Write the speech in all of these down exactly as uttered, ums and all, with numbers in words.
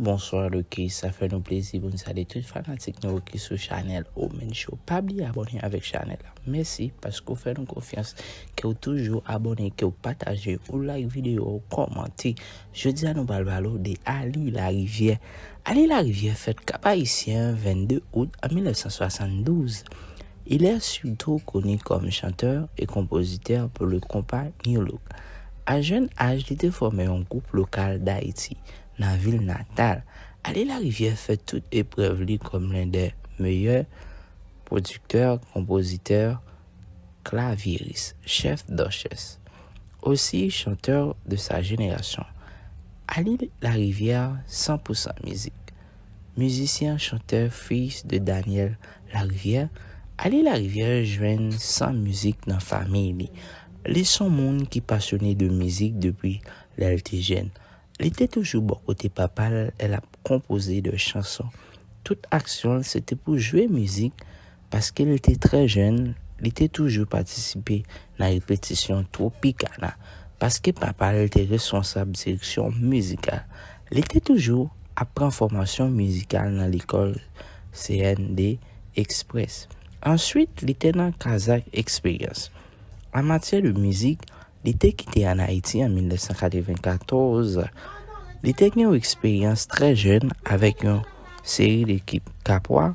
Bonswa, Lucky. Sa fè nou plezi pou n salye tout fanatik nou ki sou chanèl Omen Show. Pa bliye abòne avèk chanèl la. Mèsi paske w fè nou konfyans, ke w toujou abòne, ke w pataje, ou like videyo, ou kòmante. Jodi a, nou pral pale w de Ali Larivière. Ali Larivière fèt Kap Ayisyen vennde out an mil nèf san swasanndouz. Il est surtout connu comme chanteur et compositeur pour le compas New Look. A jèn aj, li te fòme yon gwoup lokal Dayiti, nan vil natal. Ali Larivière fè tout eprèv li kòm l'un des meilleurs producteurs, compositeurs, claviéristes, chefs d'orchestre. Aussi chanteur de sa génération. Ali Larivière, san pou san mizik. Mizisyen, chantè, fis de Daniel Larivière, Ali Larivière jwenn san mizik nan fanmi li. Li se yon moun ki pasyone de mizik depi lè l te jèn. Li te toujou bò kote papa l, l ap konpoze de chanson. Tout aksyon l, se te pou jwe mizik, paske l te trè jèn, li te toujou patisipe nan repetisyon Tropicana, paske papa l te responsab direksyon mizikal. Li te toujou ap pran fòmasyon mizikal nan lekòl C N D Express. Answit, li te nan Kazak Experience. An matyè de mizik, li te kite ann Ayiti an mil nèf san katrevenkatòz. Li te gen yon eksperyans trè jèn avèk yon seri de ekip Kapwa.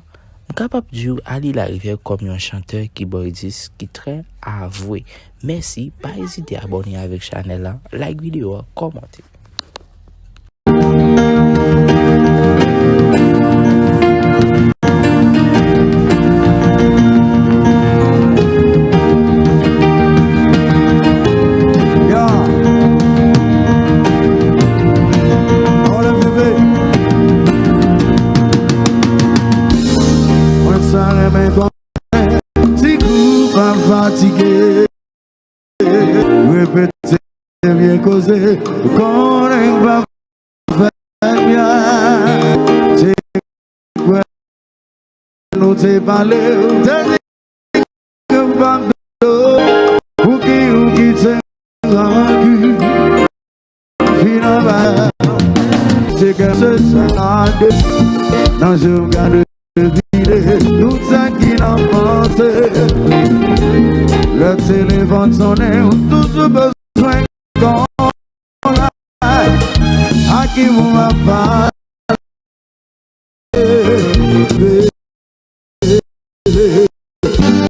M kapab di w Ali Larivière kòm yon chantè, kibòdis ki trè avwe. Mèsi, pa ezite abòne avèk chanèl la, like videyo a, kòmante. Mwen sa renmen konnen si kou pa fatige. Repete vye koze, konnen pa fè byen. Se kwè nou te pale, ou te di ke m p ap dlo. Pouki ou kite ranki fin anba? Se kè se sa de nan je w gade vide, tout sa ki nan panse. Lè telefòn sonnen, ou toujou bezwen konn a ki moun ap pale.